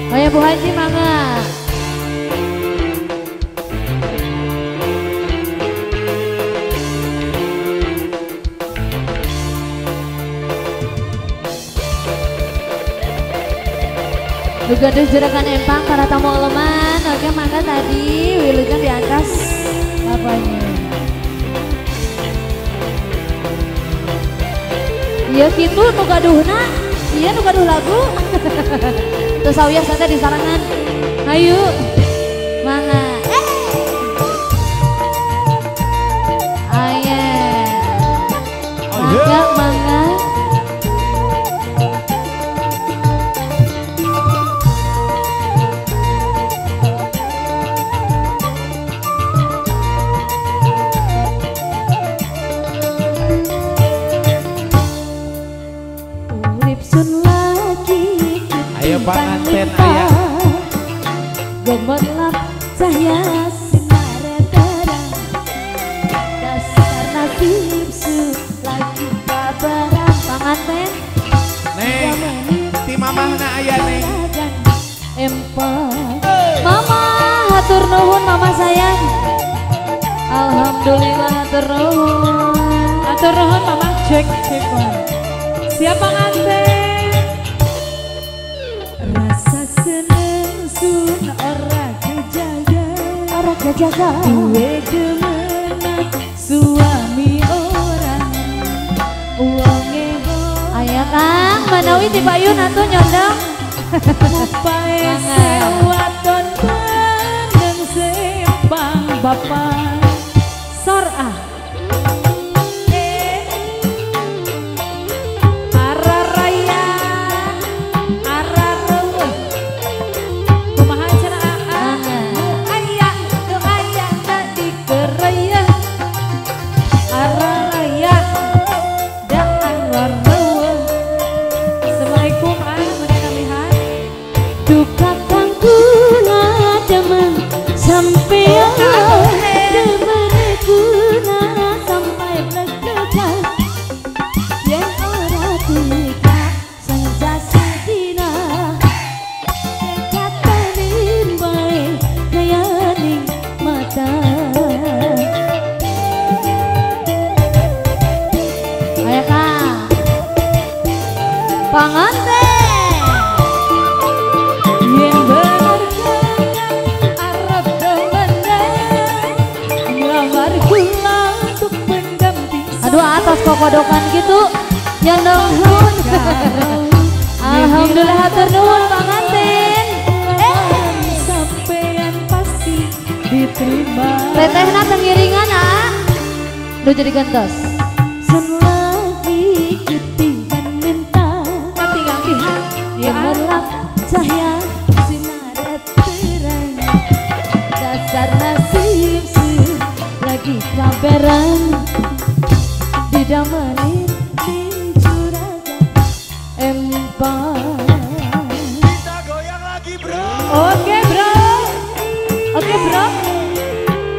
Ayo Bu Haji mangga. Lugaduh juragan empang para tamu eleman. Oke mangga tadi wilujeng di atas apanya. Iya gitu nu gaduhna, iya nu gaduh lagu. Terus sawias teh di sarangan. Ayo mangga. Aye. Mangga mangga. Ayo panganten ayah. Gemerlap cahaya sinar terang. Dasar nasib su lagi kabaran panganten. Neng, ti mamahna aya neng. Empang. Mama, hatur nuhun mama sayang. Alhamdulillah hatur nuhun. Hatur nuhun mama cek cek. Siapa panganten? Rasa seneng sun ora kejaga, ora kejaga. Duwe demenan suami orang. Wonge aya Kang, manawi ti payun atuh nyondong. Upae sewaton peneng sempang bapak. Sor ah. Aduh atas kokodokan gitu nyondong hun. Alhamdulillah hatur nuhun panganten. Sampean pasti diterima. Tetehna tengiringan ah. Duh jadi gentos. Selagi ketinggan minta gemerlap cahaya sinar terang. Dasar nasib sih lagi kabaran. Didamanin ning juragan empang. Kita goyang lagi bro. Oke bro. Oke bro.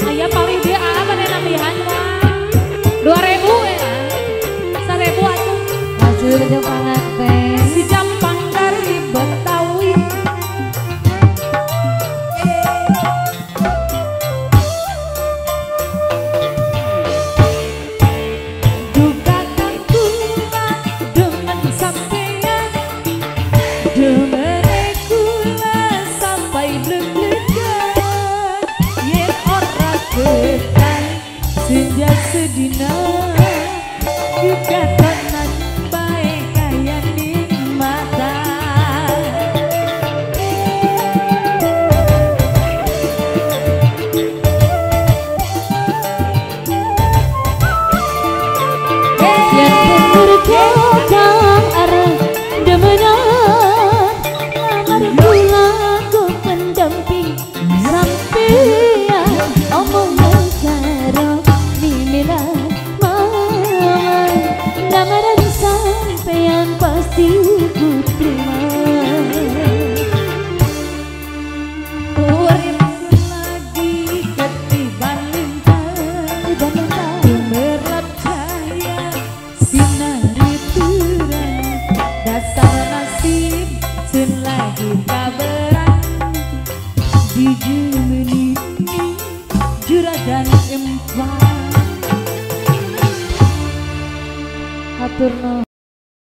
Ayah paling dia apa nih nambihan mah 2000 ya. 1000 atuh. Hasil jeung panganten. Si Jampang dari Betawi. Senja sedina dikatakan baik kaya ning mata. Yen bener kang arep demenan Hiji menini juragan empat. Hatur nuhun.